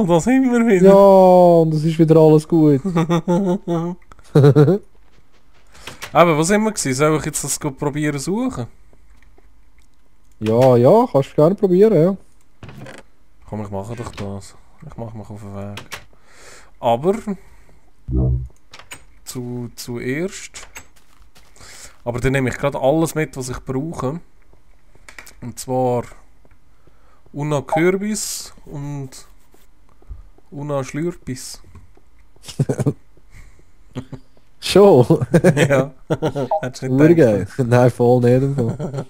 Oh, da sind wir wieder. Ja, und es ist wieder alles gut. Aber was sind wir gewesen? Soll ich jetzt das probieren suchen? Ja, ja, kannst du gerne probieren, ja. Komm, ich mache doch das. Ich mache mich auf den Weg. Aber zuerst. Aber dann nehme ich gerade alles mit, was ich brauche. Und zwar Una Kürbis und Una Schlürpis. Schon. Ja. Hättest du nicht Urgeil. gedacht? Nein, voll nicht. Im Fall.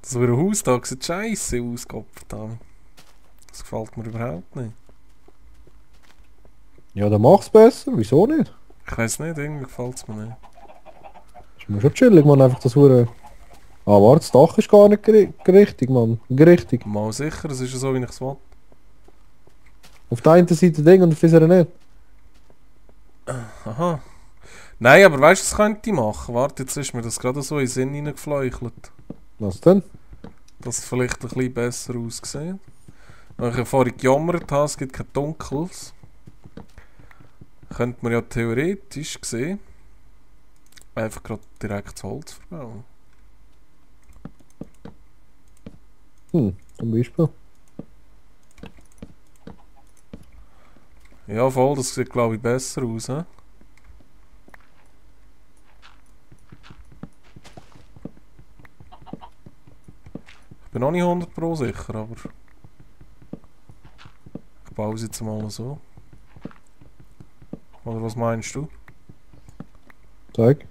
Das wäre ein Haus, da sieht scheiße aus, Gottverdammt. Das gefällt mir überhaupt nicht. Ja, dann mach's besser. Wieso nicht? Ich weiß nicht, irgendwie gefällt es mir nicht. Ist mir schon chillig, man. Einfach das Hure. Ah, warte, das Dach ist gar nicht richtig, Mann. Richtig. Mal sicher, es ist so, wie ich es will. Auf der einen Seite Ding und auf dieser nicht. Aha. Nein, aber weißt du, was könnte ich machen? Warte, jetzt ist mir das gerade so in den Sinn hineingefleuchelt. Was denn? Dass es vielleicht ein bisschen besser aussieht. Weil ich ja vorhin gejammert habe, es gibt kein Dunkles. Könnte man ja theoretisch sehen. Einfach gerade direkt das Holz verbauen. Zum Beispiel. Ja, voll, das sieht glaube ich besser aus, he? Ich bin noch nicht 100% sicher, aber ich baue es jetzt mal so. Oder was meinst du? Zeig.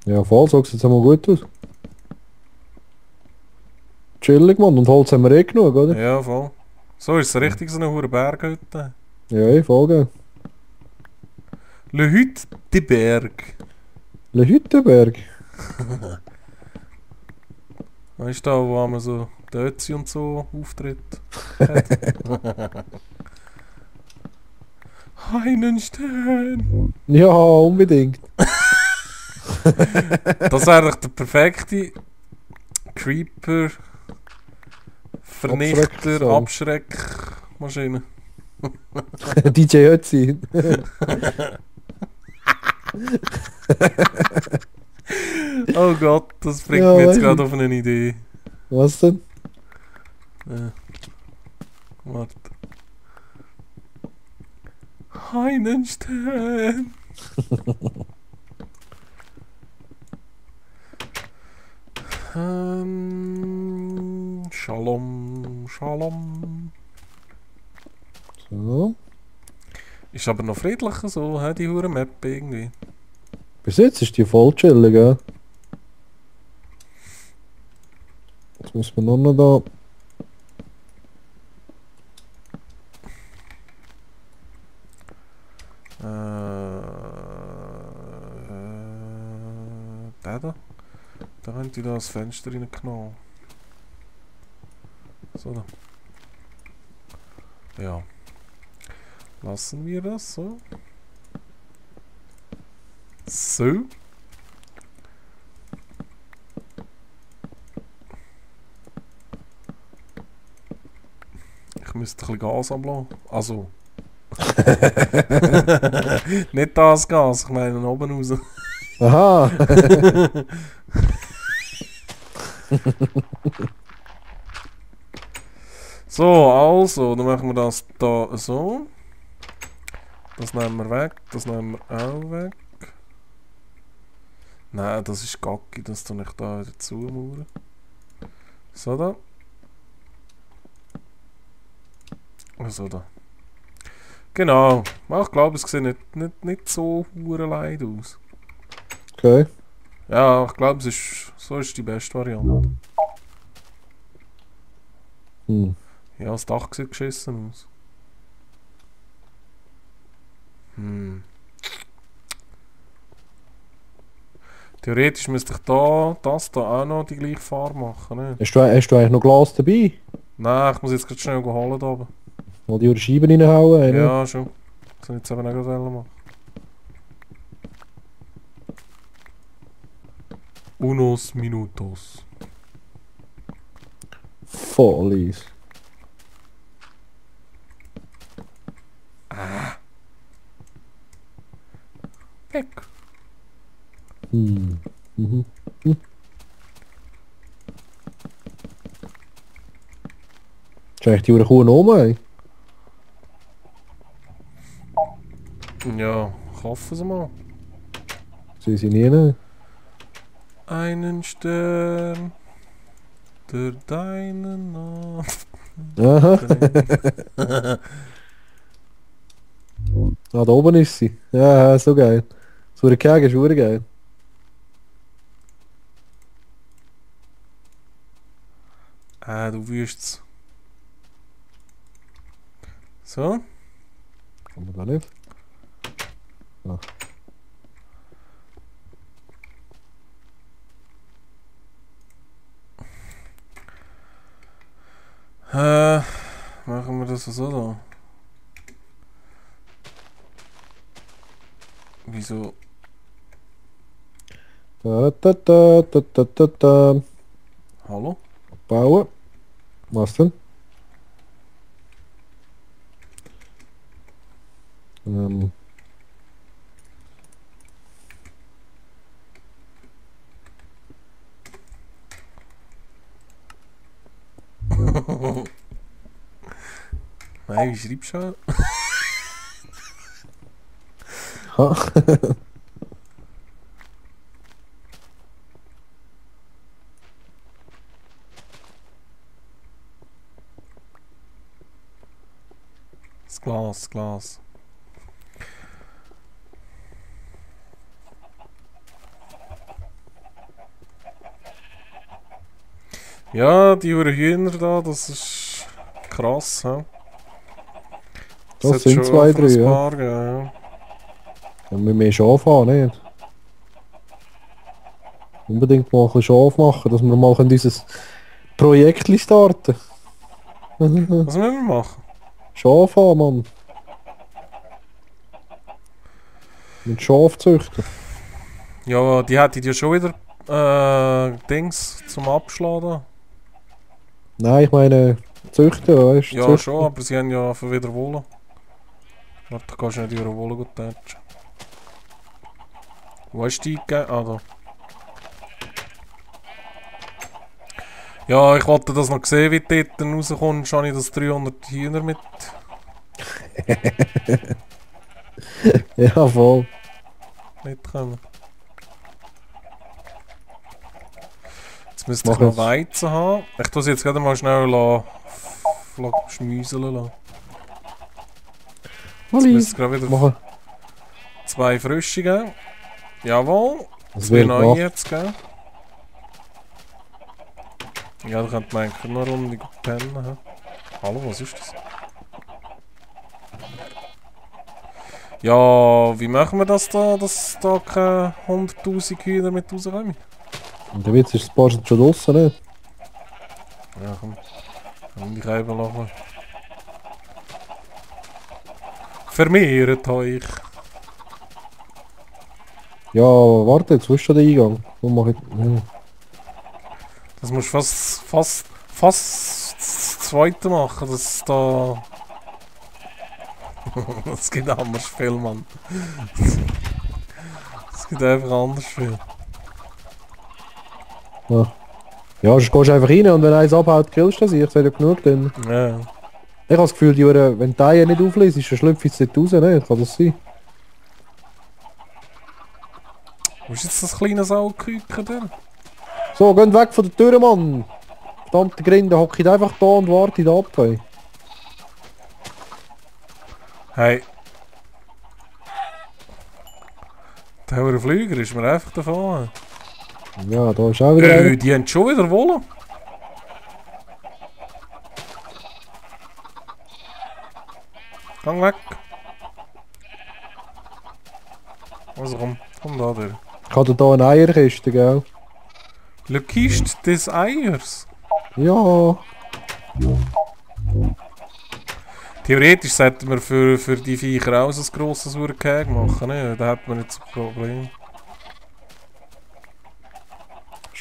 Ja, voll, so sieht es einmal gut aus. Chillig, Mann. Und Holz haben wir eh genug, oder? Ja, voll. So ist es richtig so eine hohe Berghütte. Ja, eh, voll geil. Le Hütte de Berg. Le Hüttenberg. Weißt du, da, wo man so Dötzi und so auftritt? Heidenstein! Ja, unbedingt. Das wäre doch der perfekte Creeper, Vernichter, Abschrecksong. Abschreckmaschine. DJ Ötzi. Oh Gott, das bringt Ja, mich jetzt weißt gerade du. auf eine Idee. Was denn? Warte. Heidenstein! Shalom, Shalom. So. Ist aber noch friedlicher so, hä, die hure Map irgendwie. Bis jetzt ist die voll chillig, ja. Jetzt müssen wir nur noch da. Der da? Da könnte ich da das Fenster reinknallen. So da. Ja. Lassen wir das so. So. Ich müsste ein bisschen Gas ablassen. Also. Nicht das Gas, ich meine oben raus. Aha! So, also, dann machen wir das da so. Das nehmen wir weg, das nehmen wir auch weg. Nein, das ist gacki, das tue ich da wieder zumauern. So da. So da. Genau. Ich glaube, es sieht nicht so leid aus. Okay. Ja, ich glaube, so ist die beste Variante. Ja, das Dach sieht geschissen aus. Theoretisch müsste ich das da auch noch die gleiche Farbe machen, ne? Hast du eigentlich noch Glas dabei? Nein, ich muss jetzt gerade schnell holen da oben. Wo die Scheiben reinhauen? Ne? Ja, schon. Das soll ich jetzt eben auch gerade machen. Unos minutos. Voll easy. Weg. Mhm. Hm. Ist eigentlich die Uhr Kuh noch ey? Ja, kaufen Sie mal. Sie sind nie ne? Einen Stern. Der deinen Namen. Aha. Ah, da oben ist sie. Ja, so geil. So eine Kegel ist verdammt geil. Du wüsst's. So. Kann man da nicht? Ah. Machen wir das so da? Wieso? Da. Hallo? Bauen. Was denn? Ähm. Nein, wie schreibst du? Ha. Das Glas, das Glas. Ja, die Hühner da, das ist krass, hä? Das sind zwei, drei, ein ja. paar geben, ja. Ja, wir müssen schon anfangen, nicht? Unbedingt mal ein bisschen Schaf machen, dass wir mal dieses Projekt starten können. Was müssen wir machen? Schaf haben, Mann. Mit Schaf züchten. Ja, die hätten ja schon wieder Dings zum Abschlagen. Nein, ich meine züchten, weißt du? Ja, züchten. schon, aber sie haben ja für wieder Wolle. Warte, du kannst nicht ihre Wolle gut tätschen. Wo hast du die gegeben? Ah, da. Ja, ich wollte das noch sehen, wie du dort rauskommst. Habe ich das 300 Hühner mit Ja, voll. mitkommen. Jetzt müsste ich Mach noch es. Weizen haben. Ich tue es jetzt gerade mal schnell schmüseln lassen. Jetzt Halli. müsste es gerade wieder Machen. 2 frische geben. Jawohl. Das 2 wird neue gemacht. jetzt geben. Ja, da könnte man eigentlich noch eine Runde pennen. He? Hallo, was ist das? Ja, wie machen wir das da, dass da keine 100'000 Hühner mit rauskommen? Und der Witz ist, das Paar sind schon draussen, nicht? Ja, komm. Kann ich eben lassen. Vermehrt euch. Ja, warte, jetzt, wo ist schon der Eingang? Wo mach ich... Ja. Das musst du fast das zweite machen, dass da... Es gibt anders viel, Mann. Es gibt einfach anders viel. Ja, sonst gehst du einfach rein und wenn eins abhaut, killst du sie. Ich sehe ja genug drin. Ja. Ich habe das Gefühl, die Uhr, wenn die Eier nicht auflöst, dann schlüpft es nicht raus, nicht? Kann das sein? Wo ist jetzt das kleine Sauküken da? So, geht weg von der Tür, Mann! Verdammte Grinde, hockt einfach da und wartet ab, ey. Hey. Der hohe Flüger ist mir einfach davon. Ja, da ist auch wieder einer. Die haben schon wieder Wolle. Gang weg. Also komm da durch. Ich hatte da eine Eierkiste, gell? Le Kiste des Eiers. Ja. Theoretisch sollten wir für die Viecher auch so ein grosses Urkeg machen, ne? Da hat man nicht das Problem.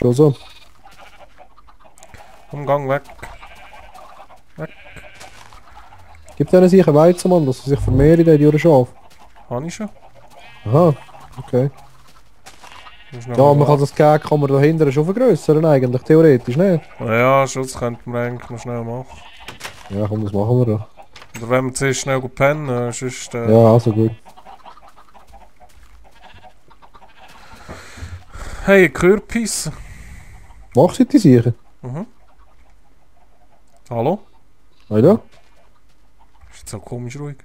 schon so. Umgang weg. Gibt denen sicher Weizen, Mann, dass sie sich vermehren in den Schaf. Habe ich schon. Aha, okay. Ist noch Ja, mal man kann das Gag kann man da hinten schon vergrößern eigentlich, theoretisch, ne? Ja, schon, das könnte man eigentlich noch schnell machen. Ja, komm, das machen wir doch. Oder wenn wir zuerst schnell pennen, sonst... Ja, also gut. Hey, Kürbis. Machst du die sicher? Mhm. Hallo? Oder? Ist jetzt so komisch ruhig.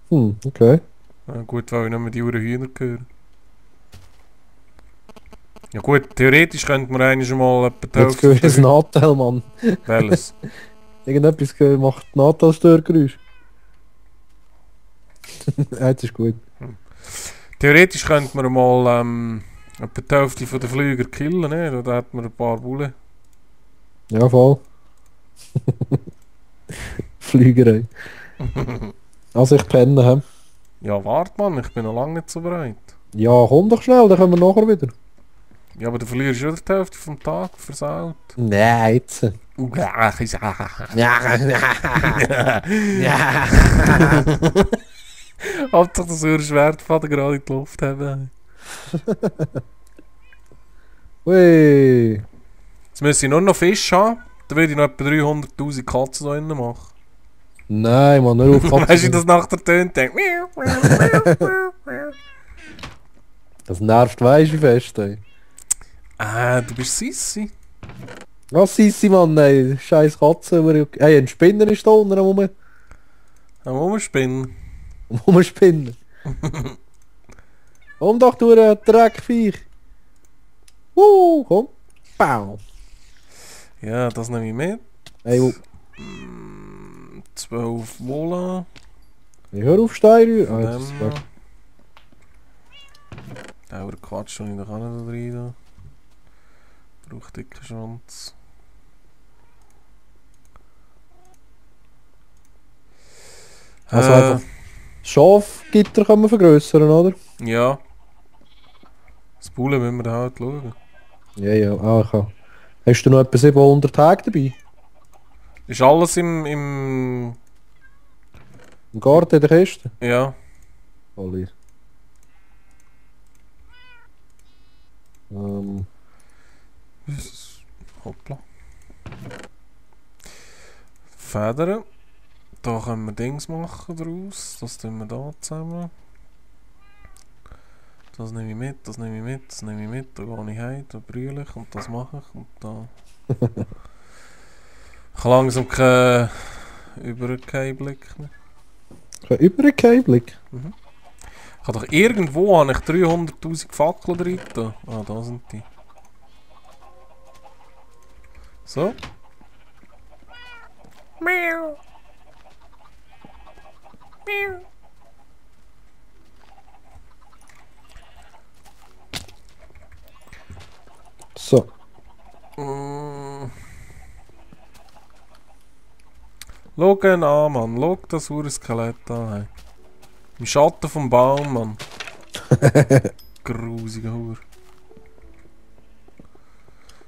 Okay. Gut, weil ich nicht mehr die Uhren Hühner höre. Ja gut, theoretisch könnte man eigentlich schon mal etwa die Jetzt höre ich ein Hälfte... Nattel, Mann. Welches? Irgendetwas macht Nattel-Störgeräusch. Ja, jetzt ist gut. Theoretisch könnte man mal etwa die Hälfte von den Flüger killen, ne? Da hat man ein paar Bullen. Ja, voll. Flügerei. Also ich penne, hä? Ja, warte man, ich bin noch lange nicht so bereit. Ja, komm doch schnell, dann können wir nachher wieder. Ja, aber du verlierst schon die Hälfte vom Tag versaut. Nein, jetzt. Hauptsache das Schwertfaden gerade in die Luft haben. Ui. Jetzt müssen ich nur noch Fisch haben. Dann würde ich noch etwa 300'000 Katzen da drinnen machen. Nein, Mann, nur auf Katzen. Weißt du, das nach der Töne denkt? Das nervt, weißt du, wie fest, ey. Du bist Sissi. Was Sissi, Mann, ey. Scheiß Katze. Ey, ein Spinner ist da unten rum. Dann muss man spinnen. Rumspinnen. Komm doch durch den Dreckviech. Komm. Bau. Ja, das nehme ich mit. Ey, 12 Wolle. ich hör auf Stein. Ah, Dann jetzt ist weg. Der Quatsch, den ich doch auch nicht da rein. Braucht dicken Schwanz. Also einfach Schafgitter können wir vergrößern, oder? Ja. Das Bullen müssen wir da halt schauen. Ja, ja, ich habe. Hast du noch etwa 700 Tage dabei? Ist alles im Im Garten in der Kiste? ja. Alle. Hoppla. Federn. Da können wir Dings machen draus. Das tun wir da zusammen. Das nehme ich mit, das nehme ich mit, das nehme ich mit. Da gehe ich heim, da brühe ich und das mache ich. Und da... Ich habe langsam keinen Überkehrblick mehr. Kein Überkehrblick? Ich habe doch irgendwo habe ich 300'000 Fackeln drin. Ah, da sind die. So. Miau. Miau. So. Schau ihn an, Mann. Schau das Urskelett an. Hey. Im Schatten vom Baum, Mann. Grusiger Hure.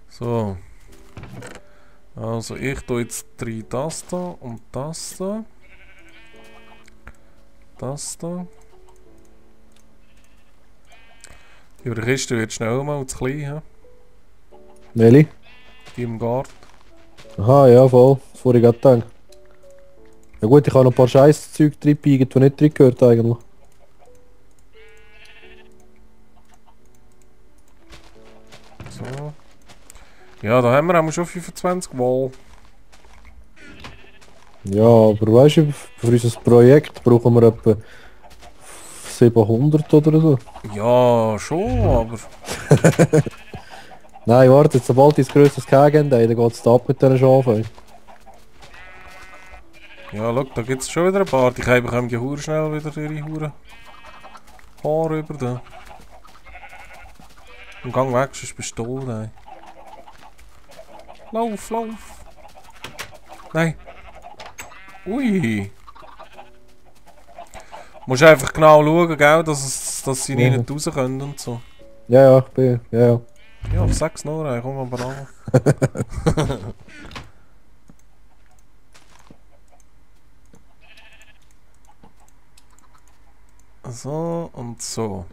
So. Also, ich tue jetzt 3 das da und das da. Das da. Die Kiste wird schnell mal zu klein, he? Nelly? Die im Garten. Aha, ja, voll. Das vorher gerade gedacht. Ja gut, ich habe noch ein paar Scheißzeug reinbiegen, die nicht drin gehört eigentlich. So. Ja, da haben wir auch schon 25 Wohl. Ja, aber weißt du, für unser Projekt brauchen wir etwa 700 oder so. Ja, schon, aber... Nein, warte, jetzt, sobald die ein grösseres Gehege haben, dann geht es da ab mit diesen Schafen. Ja, schau, da gibt es schon wieder ein paar. Die bekommen die Hure schnell wieder ihre Hure Haare über da. Und gang weg, sonst bist du da. Ey. Lauf, lauf! Nein! Ui! Musst einfach genau schauen, gell, dass sie nie nicht raus können und so. Ja, ja, ich bin, ja, ja. Ja, sag's nur, ey, komm aber an. So und so.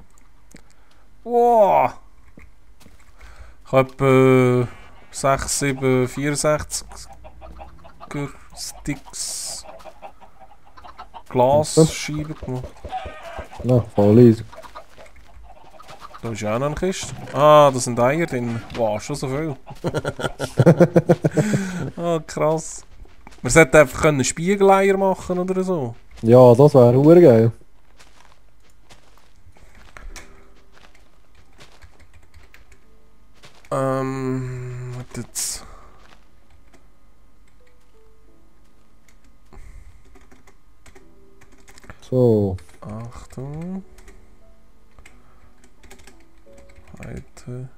Wow! Ich habe 6, 7, 64 Sticks Glasscheiben gemacht. Ja, voll easy. Da ist ja auch noch eine Kiste. Ah, da sind Eier drin. Wow, schon so viel. Ah, krass. Man sollte einfach können Spiegeleier machen oder so. Ja, das wäre urgeil. Warte jetzt. So. Achtung. Heute.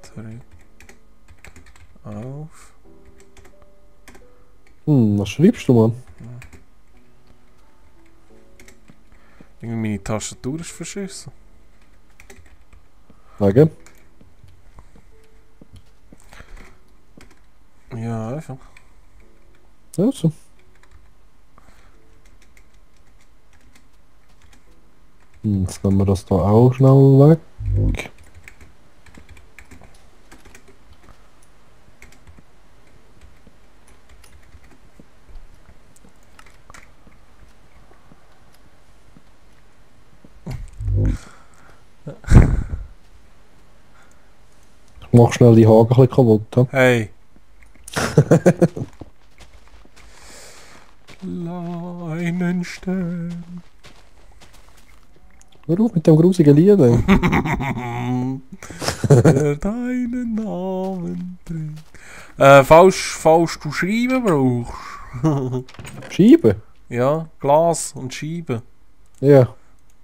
Tritt auf. Was schreibst du, Mann? Irgendwie meine Tastatur ist verschissen. Wegen? Ja, einfach. Also. Jetzt nehmen wir das da auch schnell weg. Ich mach schnell die Haken ein bisschen kaputt. Ja? Hey. Leinenstern. Hör auf mit dem grusigen Lied. Ey. Der deinen Namen trägt. Falls du Schreiben brauchst. Scheiben? Ja, Glas und Scheiben. Ja.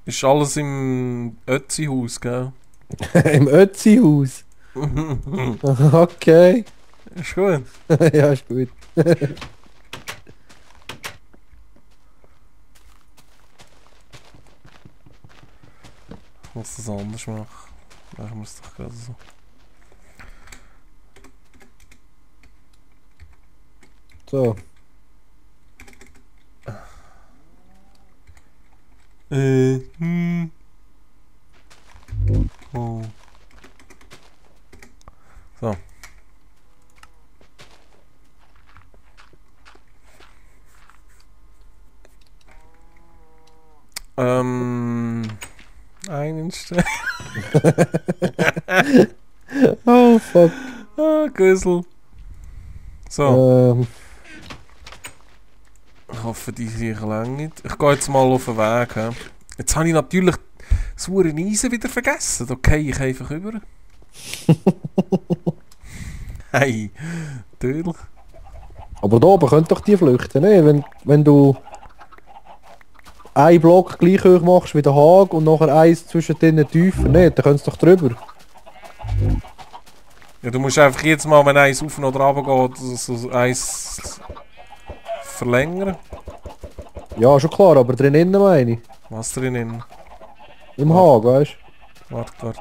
Ist alles im Ötzi-Haus, gell? Im Ötzi-Haus. Okay. Ist gut. Ja, ist gut. Ich muss das anders machen. Machen wir es doch gerade so. So. Oh. So. Einen Stern. Oh, fuck. Ah, Güssel. So. Ich hoffe, die sich lange. Ich gehe jetzt mal auf den Weg. He. Jetzt habe ich natürlich das Uhren Eisen wieder vergessen. Da gehe ich einfach über. Hey, natürlich. Aber da oben könnt doch die flüchten, ne? Wenn du einen Block gleich hoch machst wie der Hag und nachher eins zwischen denen tiefer, ne? Dann könntest du doch drüber. Ja, du musst einfach jetzt mal, wenn eins auf oder runter geht, so eins verlängern. Ja, schon klar, aber drinnen meine ich. Was drinnen? Im Hag, weißt du? Warte.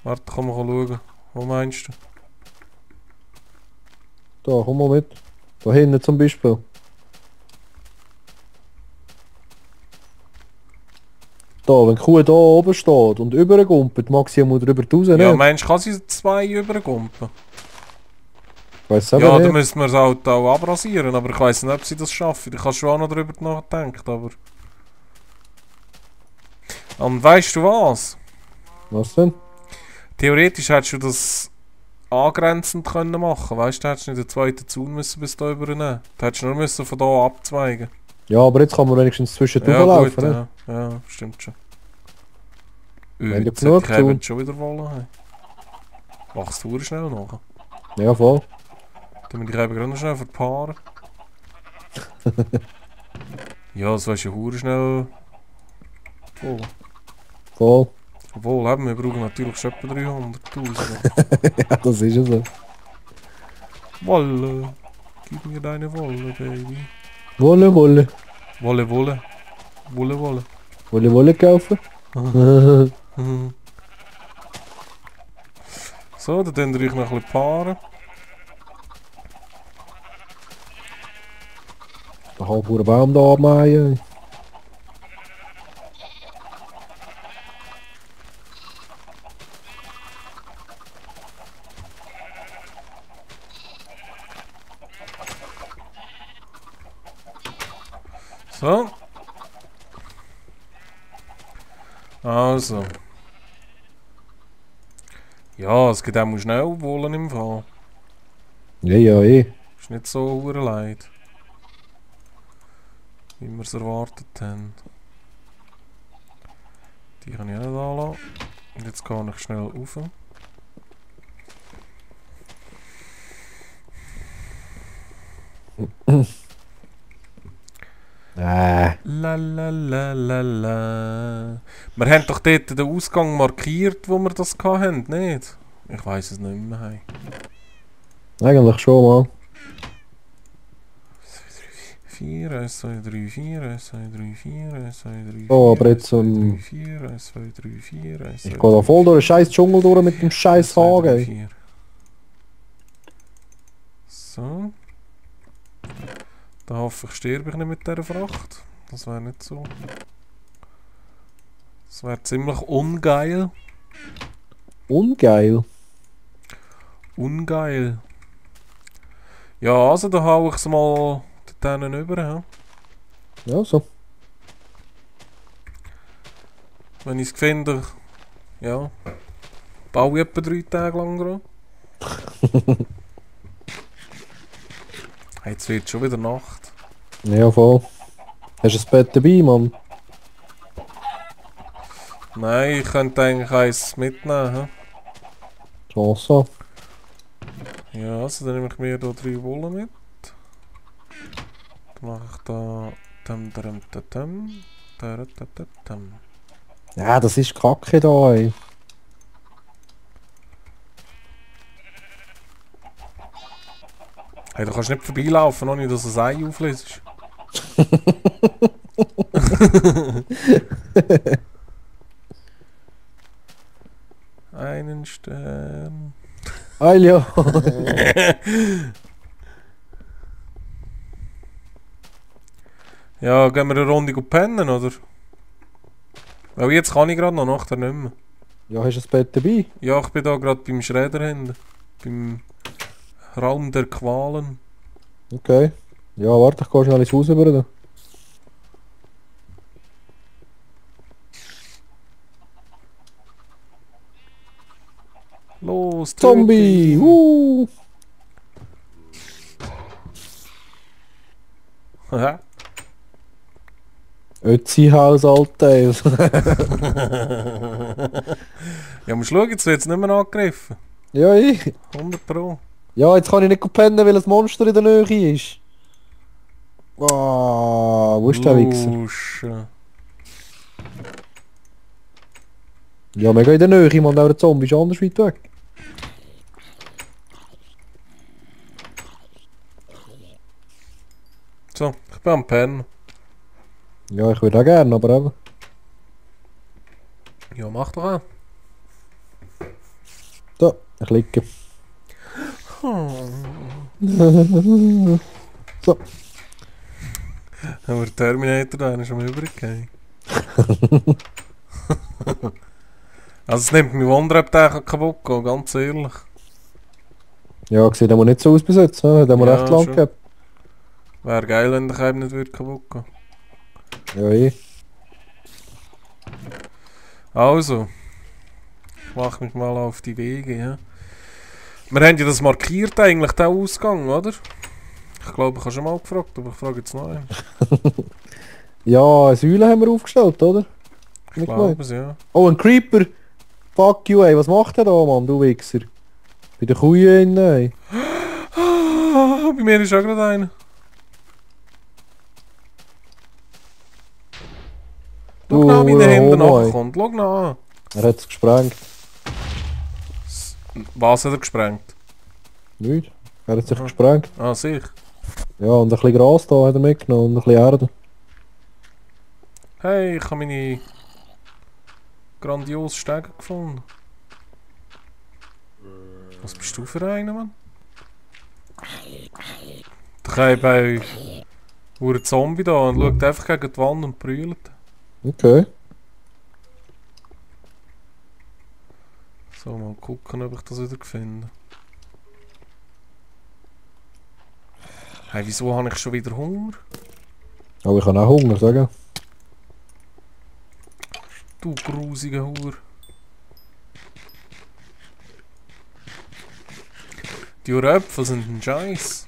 Warte, komm mal schauen. Wo meinst du? Da, komm mal mit. Da hinten zum Beispiel. Da, wenn die Kuh da oben steht und übergumpelt, mag sie ja mal drüber raus, Ja, ne? meinst du, kann sie 2 übergumpen? Ich weiss Ja, aber dann nicht. müssen wir es halt auch abrasieren, aber ich weiss nicht, ob sie das schaffen. Ich habe schon auch noch drüber nachgedacht, aber... Und weißt du was? Was denn? Theoretisch hättest du das angrenzend können machen. Weißt du, hättest du nicht den zweiten Zaun müssen bis da übernehmen. Du hättest nur müssen von da abzweigen. Ja, aber jetzt kann man wenigstens zwischendurch Ja, laufen, gut, ne? ja, stimmt schon. Wenn du Jetzt genug hätte ich tun. eben schon wieder wollen haben. Machst du schnell nach. Ja, voll. Dann will ich eben gerade noch schnell verpaaren. Ja, das wäre schon schnell. Voll. Voll. Obwohl, eben, wir brauchen natürlich schon etwa 300'000. Ja, das ist ja so. Wolle. Gib mir deine Wolle, Baby. Wolle, Wolle. Wolle, Wolle. Wolle, Wolle. Wolle, Wolle kaufen? Mhm. So, dann tun wir euch noch ein bisschen paaren. Der halbe Baum da abmähen. So. Also. Ja, es geht auch schnell Wohlen im Fall. Ja, ja, eh. Ist nicht so hure leid. Wie wir es erwartet haben. Die kann ich auch nicht anlassen. Und jetzt gehe ich schnell rauf. La la la la la. Wir haben doch dort den Ausgang markiert, wo wir das hatten, nicht? Ich weiss es nicht mehr. Hey. Eigentlich schon mal. 4, 1, 2, 3, 4, 1, 2, 3, 4, 1, 2, 3, 4. Oh, aber jetzt 4, 1, 2, 3, 4, 1, 2, ich gehe da voll durch den scheiß Dschungel durch mit dem scheiß Hagen. So. Da hoffe ich, sterbe ich nicht mit dieser Fracht. Das wäre nicht so. Das wäre ziemlich ungeil. Ungeil. Ungeil. Ja, also da hau ich es mal dort rüber. Ja. Ja, so. Wenn ich es finde, ja. Baue ich etwa 3 Tage lang dran. Jetzt wird schon wieder Nacht. Ja, voll. Hast du ein Bett dabei, Mann? Nein, ich könnte eigentlich eins mitnehmen. So, so. Ja, also dann nehme ich mir hier 3 Wolle mit. Dann mache ich da... Ja, das ist Kacke da, ey. Hey, du kannst nicht vorbeilaufen, ohne dass du ein Ei auflöst. Einen Stern. Alja. Ja, gehen wir eine Runde pennen, oder? Weil jetzt kann ich gerade noch, nachher nicht mehr. Ja, hast du ein Bett dabei? Ja, ich bin da gerade beim Schredder hinten. Beim Raum der Qualen. Okay. Ja, warte, ich gehe schnell ins Haus über da. Los, Zombie! Haha. Ötzi-Haus, Alter. Ja, musst schauen, jetzt wird es nicht mehr angegriffen. Ja, ich. 100 Pro. Ja, jetzt kann ich nicht pennen, weil ein Monster in der Nähe ist. Wo ist der Wichser? Lusche. Ja, mega in der Nähe, man, der Zombie ist anders weit weg. So, ich bin am Pennen. Ja, ich würde auch gerne, aber eben. Ja, mach doch auch. So, ich liege. So. Aber der Terminator da ist schon mal übergegeben. Also es nimmt mich Wunder, ob der kaputt geht, ganz ehrlich. Ja, sieht aber nicht so aus bis jetzt, ne? Hat er Ja, recht lang schon. gehabt. Wäre geil, wenn der Keim nicht würde kaputt gehen. Ja, eh. Also. Ich mach mich mal auf die Wege, ja. Wir haben ja das markiert eigentlich, den Ausgang, oder? Ich glaube, ich habe schon mal gefragt, aber ich frage jetzt noch einen. Ja, eine Säule haben wir aufgestellt, oder? Ich glaube es, ja. Oh, ein Creeper! Fuck you, ey, was macht der da, Mann, du Wichser? Bei der Kuh innen, ey. Bei mir ist auch gerade einer. Schau nach, wie der hinten nachkommt. Schau nach. Er hat es gesprengt. Was hat er gesprengt? Nicht? Er hat sich gesprengt. Ah, sicher. Ja, und ein bisschen Gras da hat er mitgenommen und ein bisschen Erde. Hey, ich habe meine grandiose Stege gefunden. Was bist du für einer, Mann? Da kann ich bei einem Zombie da und schaut einfach gegen die Wand und brüllt. Okay. So, mal gucken, ob ich das wieder finde. Hey, wieso habe ich schon wieder Hunger? Aber ich habe auch Hunger, sagen. Du grusige Hure. Die Äpfel sind ein Scheiß.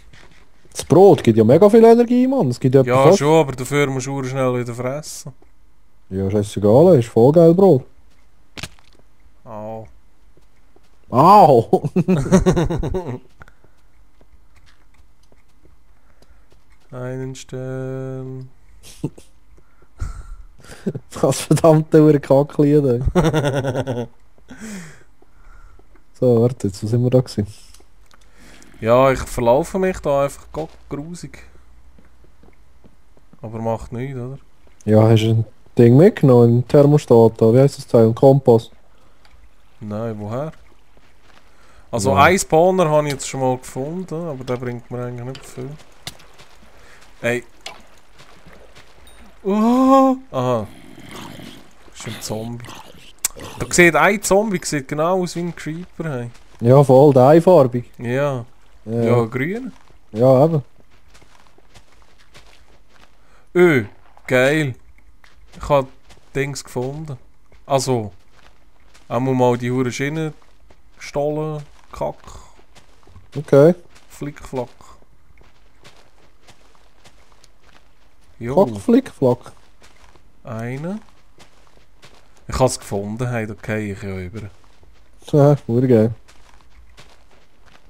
Das Brot gibt ja mega viel Energie, Mann. Es gibt etwa Ja, fast... schon, aber dafür musst du schnell wieder fressen. Ja, scheißegal, ist voll geil Brot. Au. Au! Einen Stern. Was verdammte Uhr Kacklied, ey. So, warte, jetzt, wo sind wir da gewesen? Ja, ich verlaufe mich da einfach grusig. Aber macht nichts, oder? Ja, hast du ein Ding mitgenommen? Ein Thermostat da? Wie heisst das Teil? Ein Kompass? Nein, woher? Also Ja. einen Spawner habe ich jetzt schon mal gefunden, aber der bringt mir eigentlich nicht viel. Ey. Oh. Aha. Das ist ein Zombie. Da sieht ein Zombie sieht genau aus wie ein Creeper. Hey. Ja, voll, der einfarbig. Ja. Ja, Ja, grün. ja eben. Geil. Ich habe Dings gefunden. Also. Einmal mal die Hure Schiene gestohlen. Kack. Okay. Flickflack. Jo. Flack, flick, flack. Eine. Ich habe es gefunden, hey, da gehe ich ja über. Ja, geil.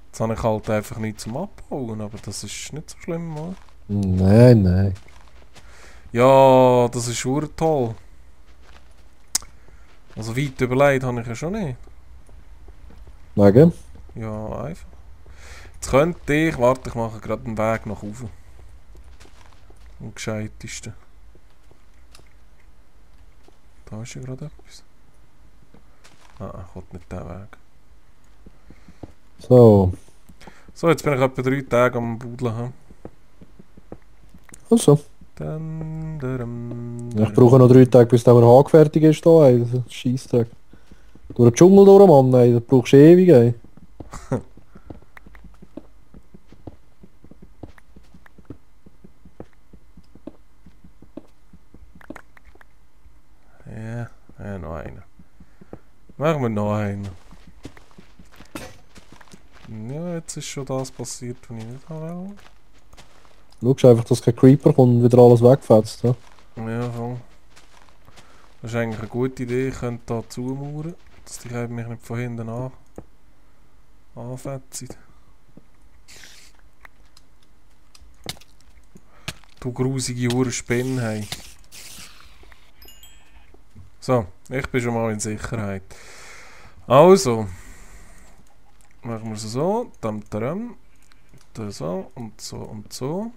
Jetzt habe ich halt einfach nichts zum Abbauen, aber das ist nicht so schlimm, oder? Nein, nein. Ja, das ist schon toll. Also weit überlegt habe ich ja schon nicht. Wegen? Ja, einfach. Jetzt könnte ich, warte, ich mache gerade einen Weg nach oben. Am gescheitesten. Da ist ja gerade etwas. Kommt nicht der Weg. So. So, jetzt bin ich etwa 3 Tage am Budeln. Also. Dann, Ich brauche noch 3 Tage, bis der Hag fertig ist da, ey. Das ist ein Scheisstag. Durch den Dschungel durch, Mann, ey. Das brauchst du ewig, ey. Ja, noch einen. Machen wir noch einen. Ja, jetzt ist schon das passiert, was ich nicht habe. Schau einfach, dass kein Creeper kommt und wieder alles wegfetzt. Ja? Ja, voll. Das ist eigentlich eine gute Idee. Ich könnte hier zumauern, dass die mich nicht von hinten anfetzen. Du grusige Uhrenspinne, hey. So, ich bin schon mal in Sicherheit. Also. Machen wir es so. Dann so und so und so.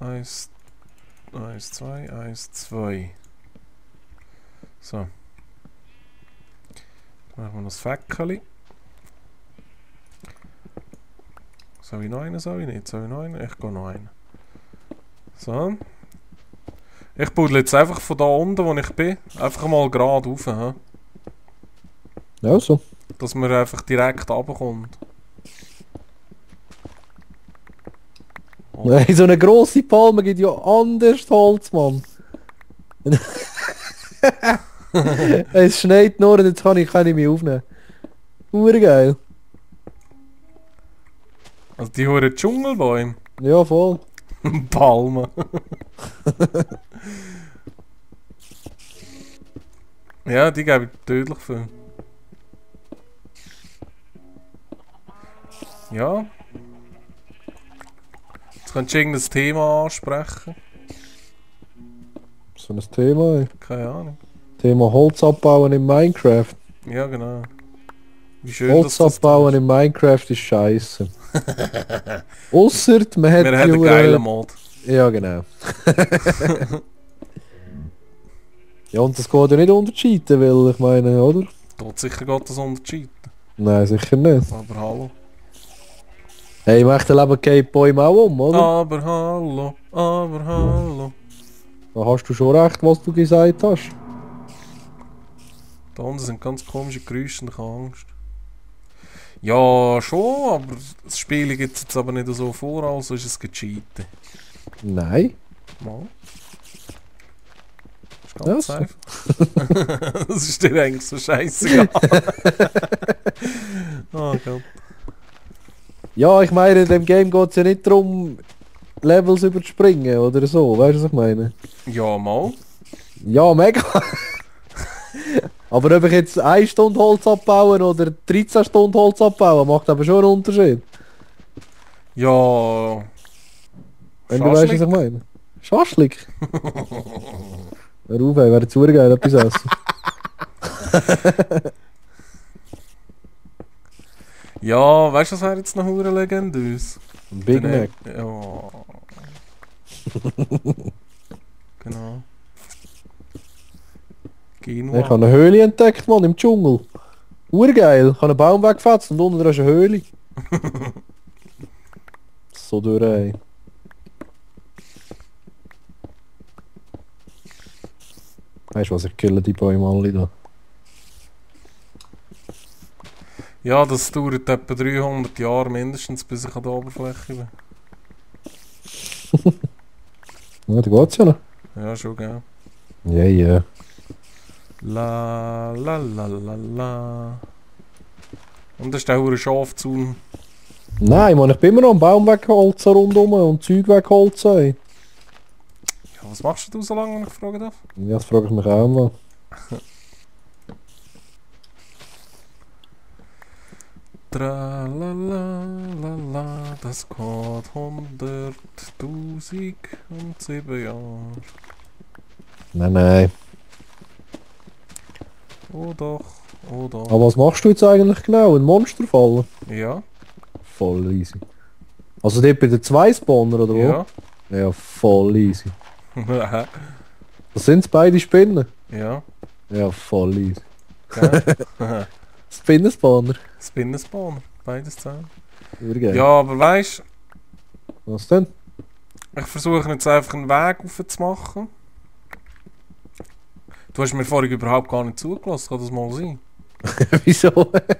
1, 2, 1, 2. So. Machen wir noch das Fäckeli. Soll ich noch einen? Soll ich nicht? Soll ich noch einen? Ich gehe noch einen. So. Ich buddle jetzt einfach von da unten, wo ich bin, einfach mal gerade rauf. He? Ja, so. Dass man einfach direkt runterkommt. Oh. Nein, so eine grosse Palme gibt ja anders Holz, Mann. Es schneit nur und jetzt kann ich mich aufnehmen. Urgeil. Also die hohen Dschungelbäume. Ja, voll. Palmen. Ja, die gebe ich tödlich viel. Ja. Jetzt könntest du irgendein Thema ansprechen. So ein Thema, ey. Keine Ahnung. Thema Holz abbauen in Minecraft. Ja, genau. Wie schön, Holz dass das abbauen in Minecraft ist scheiße. Ausser man hat wir haben einen geilen Mod. Ja, genau. Ja, und das geht ja nicht unter Cheaten, weil ich meine, oder? Dort sicher geht das unter Cheaten. Nein, sicher nicht. Aber hallo. Hey, im echten Leben geht Bäume auch um, oder? Aber hallo, aber hallo. Da hast du schon recht, was du gesagt hast. Da unten sind ganz komische Geräusche und ich habe Angst. Ja, schon, aber das Spiel gibt es jetzt aber nicht so vor, also ist es gecheatet. Nein. Mal. Ist ganz Ja, einfach. Das ist dir eigentlich so scheißegal. Oh Gott. Ja, ich meine, in dem Game geht es ja nicht darum, Levels überzuspringen oder so. Weißt du, was ich meine? Ja, mal. Ja, mega. Aber ob ich jetzt 1 Stunde Holz abbauen oder 13 Stunden Holz abbauen, macht aber schon einen Unterschied. Ja. Wenn du weißt, was ich meine. Schaschlik. Hör auf, ey, wäre zu geil, etwas essen. Ja, weißt du, was wäre jetzt noch hure legendös? Ein Big Mac. Ja. Genau. Genua. Ich habe eine Höhle entdeckt, Mann, im Dschungel. Urgeil. Ich habe einen Baum weggefetzt und unten dran ist eine Höhle. So durch, ey. Weißt du was, ich kille die Bäume alle da. Ja, das dauert etwa 300 Jahre mindestens, bis ich an der Oberfläche bin. Ja, da geht's ja noch. Ja, schon, gell. Ja, ja. La la la la la. Und das ist der hure Schafzaun. Nein, Mann, ich bin immer noch am Baum weggeholzt rundum und Zeug weggeholzt, ey. Ja, was machst du so lange, wenn ich fragen darf? Ja, das frage ich mich auch mal. Tra la la la la, das geht 100.007 Jahre. Nein. Oh doch, oh doch. Aber was machst du jetzt eigentlich genau? Ein Monster fallen? Ja, Voll easy. Also dort bei den 2 Spawner, oder wo? ja. Ja, voll easy. Das sind beide Spinnen? Ja, Ja, voll easy. gell? Spinnenspawner. Spinnenspawner, beides zusammen. Urgeil. Ja, aber weißt Was denn? ich versuche jetzt einfach einen Weg aufzumachen. Du hast mir vorhin überhaupt gar nicht zugelassen, kann das mal sein? Wieso?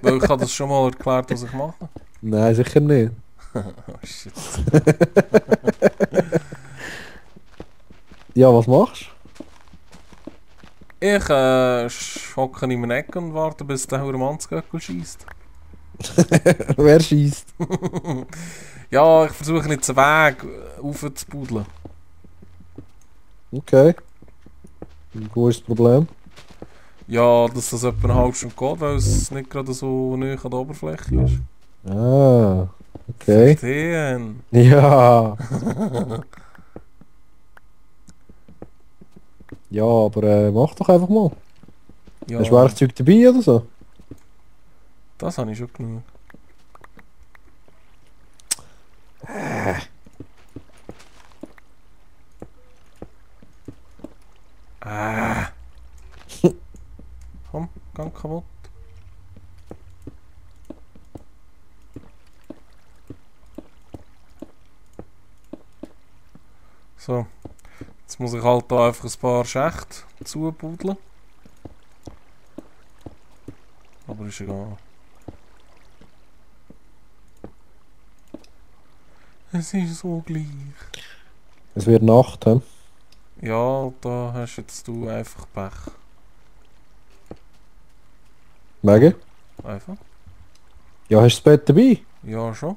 Weil ich habe das schon mal erklärt, was ich mache. Nein, sicher nicht. Oh shit. Ja, was machst Ich hocke in meiner Ecke und warte, bis der hure Mannsgöckel schießt. du? Wer schießt? Ja, ich versuche jetzt einen Weg aufzubuddeln. Okay. Wo ist das Problem? Ja, dass das etwa eine halbe Stunde geht, weil es nicht gerade so nahe an der Oberfläche ist. Ah, okay. Verstehen. Ja. Ja, aber mach doch einfach mal. Ja, Hast du Werkzeug dabei oder so? das habe ich schon genug. Ah. Komm, gang kaputt. So. Jetzt muss ich halt da einfach ein paar Schächte zubuddeln. Aber ist egal. Es ist so gleich. Es wird Nacht, hä? Ja, da hast jetzt du einfach Pech. Wegen? Einfach. Ja, hast du das Bett dabei? Ja, schon.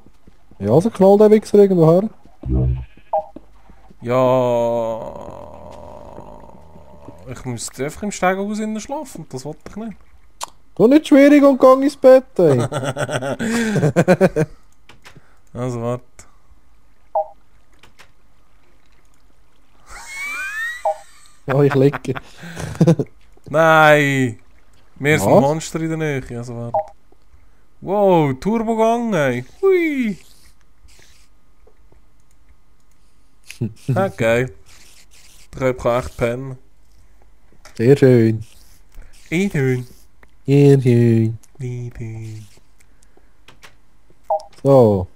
Ja, also knall den Wichser irgendwo her. Ja. Ich müsste einfach im Stegenhaus innen schlafen. Das wollte ich nicht. Du nicht schwierig und gang ins Bett, ey. Also warte. Ja, ich liege. Nein! Mehr so ein Was? Monster in der Nähe. Also warte. Wow, Turbogang, ey. Hui! Okay. Da kann ich echt pennen. Sehr schön. Einhörn. Sehr schön. Einhörn. So.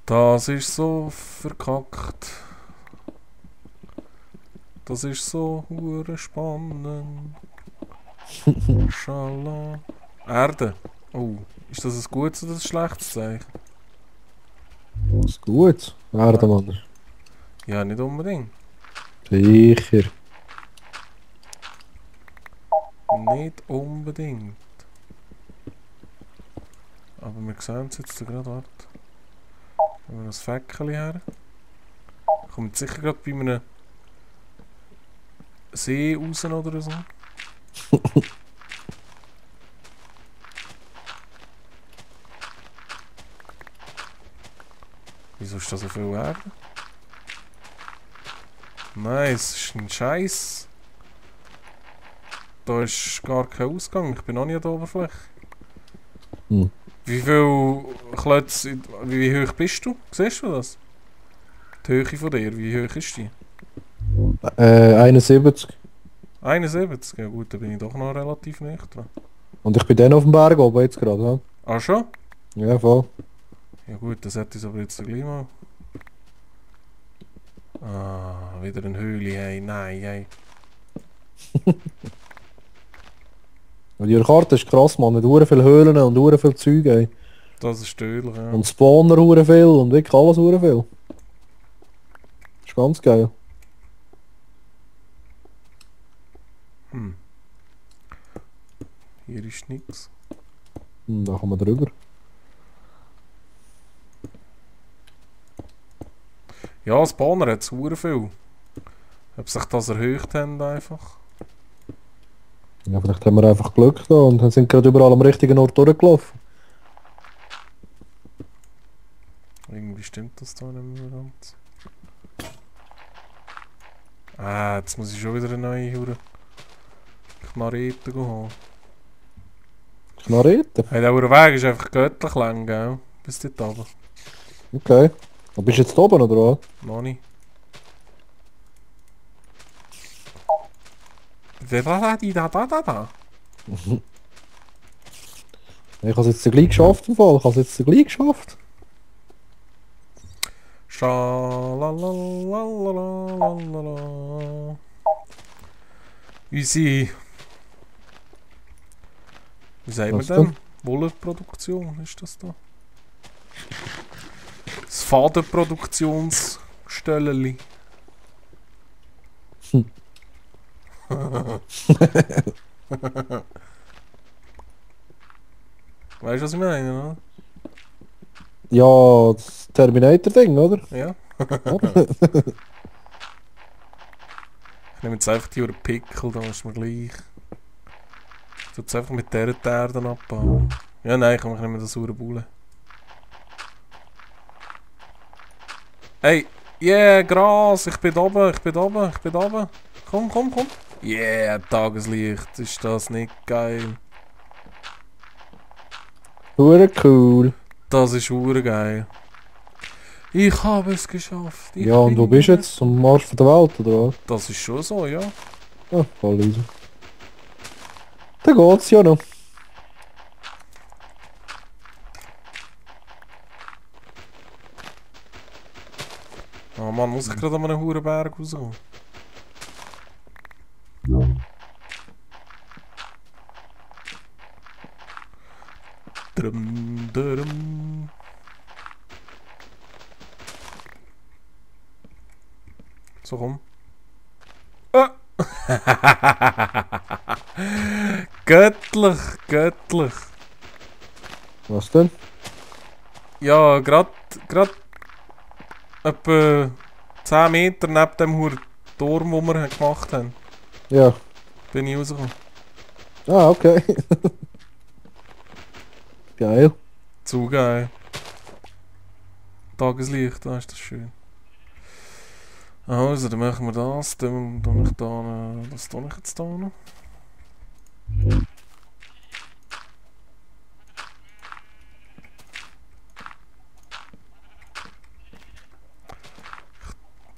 Das ist so verkackt. Das ist so hure spannend. Schala. Erde. Oh, ist das ein gutes oder ein schlechtes Zeichen? Was gut. Erde, Mann. Ja, nicht unbedingt. Sicher. Nicht unbedingt. Aber wir sehen es jetzt gerade, warte. Haben wir noch das Fäckchen her. Kommt sicher gerade bei einem See raus oder so. Wieso ist da so viel Erde? Nein, es ist ein Scheiß. Da ist gar kein Ausgang. Ich bin noch nicht an der Oberfläche. Hm. Wie viel Klötze, wie hoch bist du? Siehst du das? Die Höhe von dir, wie hoch ist die? 71. 71? Ja gut, da bin ich doch noch relativ nah dran. Und ich bin dann auf dem Berg oben jetzt gerade, Ah schon? ja? Ja, voll. Ja gut, das hätte ich aber jetzt gleich mal. Ah, wieder eine Höhle, hey, nein, hey. Und die Karte ist krass, man. Mit hure viel Höhlen und hure viel Zeug, ey. Das ist tödlich, ja. Und Spawner hure viel und wirklich alles hure viel. Ist ganz geil. Hm. Hier ist nichts. Da kommen wir drüber. Ja, Spawner hat es viel. Ob sich das erhöht haben einfach. Ja, vielleicht haben wir einfach Glück da und sind gerade überall am richtigen Ort durchgelaufen. Irgendwie stimmt das da nicht mehr ganz. Ah, jetzt muss ich schon wieder eine neue Hure Knarrete holen. Knarrete? Hey, der Weg ist einfach göttlich lang, gell? Bis dort oben. Okay. Und bist du jetzt oben oder was? Noch nicht. Da. Ich habe es jetzt gleich geschafft im Fall. Ich habe es jetzt gleich geschafft. Schalalalalala. Unsere... Wie sagt man Was denn? Wollenproduktion ist das da? Das Fadenproduktionsstelleli. Hm. Weißt du, was ich meine, oder? Ja, das Terminator-Ding, oder? Ja. Ich nehme jetzt einfach die Uhr Pickel, da ist mir gleich. Ich tue jetzt einfach mit dieser Erde abbauen. Ja, nein, komm, ich nehme das saure Bulle. Hey, yeah, Gras, ich bin oben. Komm. Yeah, Tageslicht, ist das nicht geil? Hure cool. Das ist geil. Ich habe es geschafft. Ja, und wo bist du jetzt? Am Arsch von der Welt, oder was? Das ist schon so, ja. Ja, voll easy. Da geht's ja noch. Oh Mann, muss ich gerade an einem Hurenberg rauskommen? Drum. So komm. Ah. Göttlich. Was denn? Ja, grad etwa 10 Meter neben dem Huren Turm, den wir gemacht haben, Ja. bin ich rausgekommen. Ah, okay. Geil. Zu geil. Tageslicht, da ist das schön. Also, dann machen wir das. Dann tue ich da, was tue ich jetzt da noch?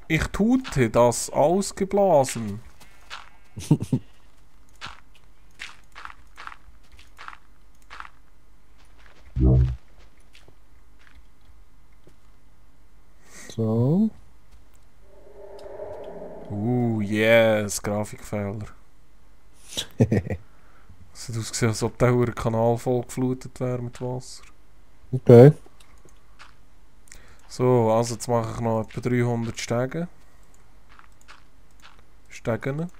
Ich tute das ausgeblasen. So. Yes, Grafikfehler. Es hat ausgesehen, als ob der Kanal voll geflutet wäre mit Wasser. Okay. So, also jetzt mache ich noch etwa 300 Stegen. Stegen.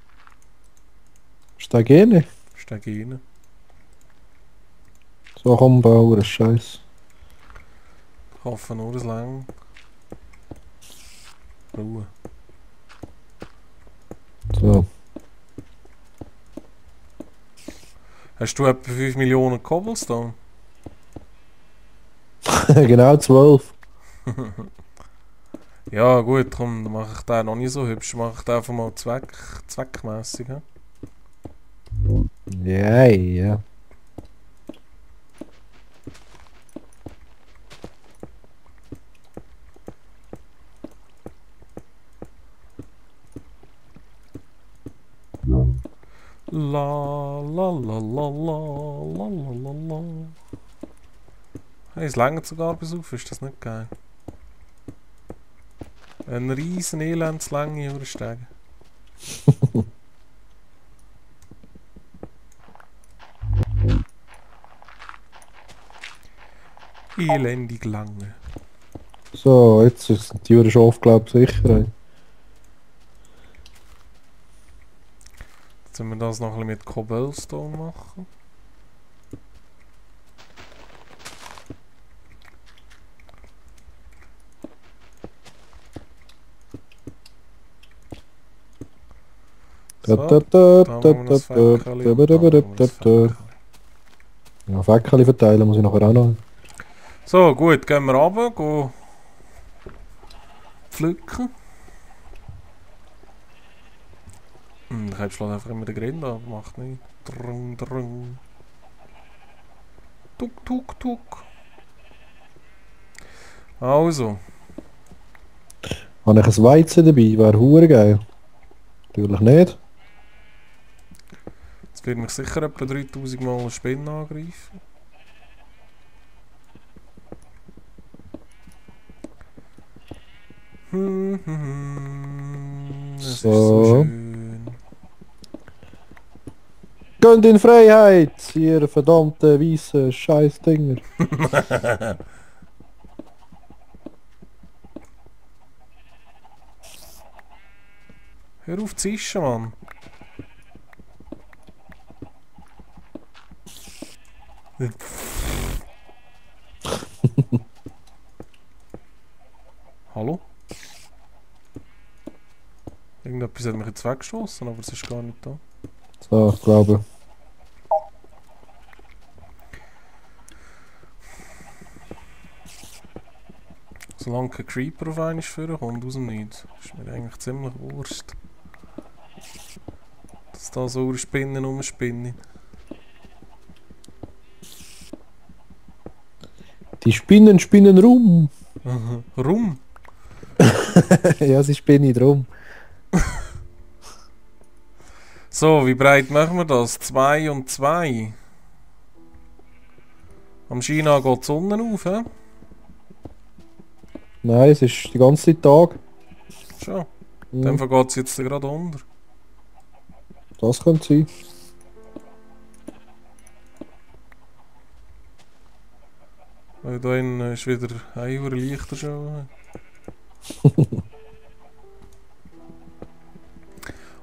Steig rein. Stegen. So, komm, Bauer, Scheiß. Ich hoffe nur, es lang. Ruhe. So. Hast du etwa 5 Millionen Cobblestone? Genau 12. Ja gut, komm, dann mache ich den noch nicht so hübsch. Mache ich den einfach mal zweckmässig. Ja, ja. La la la la la la la la la. Hey, es längert sogar bis auf, ist das nicht geil? Ein riesen Elendslänge übersteigen. Elendig lange. So, jetzt ist die Tür schon aufgelaufen, sicher. Jetzt müssen wir das noch ein bisschen mit Cobblestone machen. So, da haben wir das Fäckchen und da haben wir das Fäckchen. Ja, Fäckchen verteilen muss ich nachher auch noch. So, gut, gehen wir runter, gehen pflücken. Ich habe vielleicht einfach immer den Grind an, macht nicht. Drung, drung. Tuk, tuk, tuk. Also. Habe ich ein Weizen dabei? Wäre hure geil. Natürlich nicht. Jetzt wird mich sicher etwa 3000 Mal eine Spinne angreifen. Das ist so schön. Gönnt in Freiheit, ihr verdammte weisse Scheißdinger. Hör auf zu zischen, Mann. Hallo? Irgendetwas hat mich jetzt weggestoßen, aber es ist gar nicht da. So, ich glaube. Solange kein Creeper auf einmal vorkommt, aus dem Nichts, ist mir eigentlich ziemlich Wurst. Dass da so Spinnen rumspinnen. Die Spinnen spinnen rum. Rum? Ja, sie spinnen drum. So, wie breit machen wir das? 2 und 2. Am China geht die Sonne auf, hä? Nein, es ist die ganze Zeit Tag. Schon. In dem Fall geht es jetzt gerade unter. Das könnte sein. Weil da innen ist wieder ein Uhr leichter schon.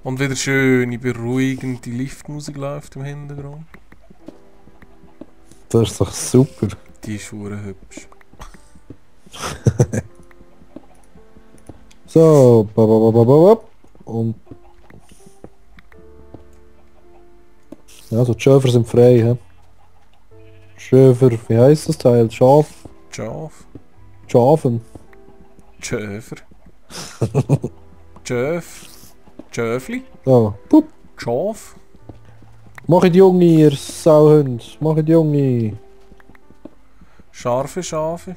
Und wieder schöne, beruhigende Liftmusik läuft im Hintergrund. Das ist doch super. Die ist verdammt hübsch. So, und... Ja, so die Schäfer sind frei, hä? Schäfer, wie heisst das Teil? Schaf? Schaf. Schafen. Schäfer. Schäf. Schäfli. So, pup. Schaf. Machet Junge, ihr Sauhund. Machet Junge. Scharfe Schafe.